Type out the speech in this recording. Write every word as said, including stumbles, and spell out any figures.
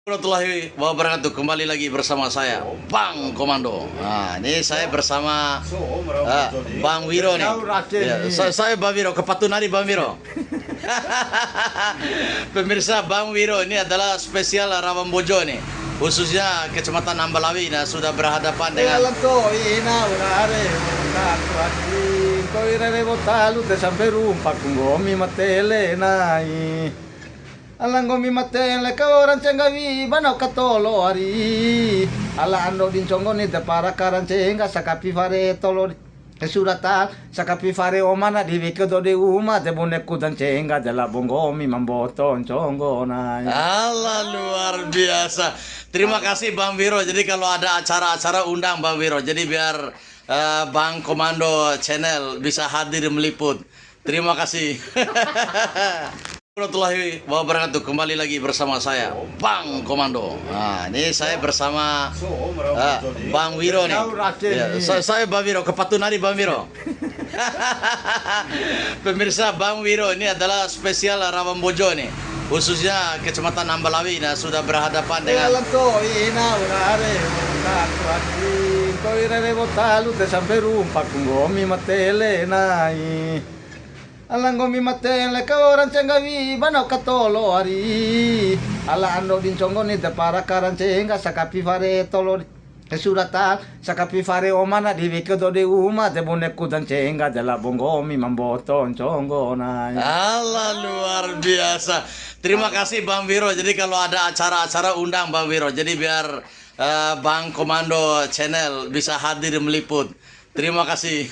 Warahmatullahi wabarakatuh. Kembali lagi bersama saya, Bang Komando. Nah, ini saya bersama, ah, Bang Wiro nih. Ya, sa-, saya Bang Wiro, kepatunan nih Bang Wiro. Pemirsa, Bang Wiro ini adalah spesial Rawa Mbojo nih, khususnya Kecamatan Ambalawi. Nah, sudah berhadapan dengan To'i na ura are, ura tuati, to'i rere wota lu te sampe rumpa ku nggomi matele nai. Ala nggomi matele ka ora ncengga wi bana ka tolo ari. Ala ando di nconggo ni te para kara ncengga sakapi fare tolo di, e surata, sakapi fare oma na di weke do de uma te bune ku da ncengga de labo nggomi ma mboto nconggo nai. Ala luar biasa. Terima kasih Bang Wiro. Jadi kalau ada acara-acara undang Bang Wiro. Jadi biar, eh, Bang Komando Channel bisa hadir meliput. Terima kasih. Warahmatullahi wabarakatuh. Kembali lagi bersama saya, Bang Komando. Nah, ini saya bersama, ah, Bang Wiro nih. Ya, sa-, saya Bang Wiro, kepatunan nih Bang Wiro. Pemirsa, Bang Wiro ini adalah spesial Rawa Mbojo nih, khususnya Kecamatan Ambalawi. Nah, sudah berhadapan dengan To'i na ura are, ura tuati, to'i rere wota lu te sampe rumpa ku nggomi matele nai. Ala nggomi matele ka ora ncengga wi bana ka tolo ari. Ala ando di nconggo ni te para kara ncengga sakapi fare tolo di, e surata, sakapi fare oma na di weke do de uma te bune ku da ncengga de labo nggomi ma mboto nconggo nai. Ala luar biasa. Terima kasih Bang Wiro. Jadi kalau ada acara-acara undang Bang Wiro. Jadi biar, eh, Bang Komando Channel bisa hadir meliput. Terima kasih.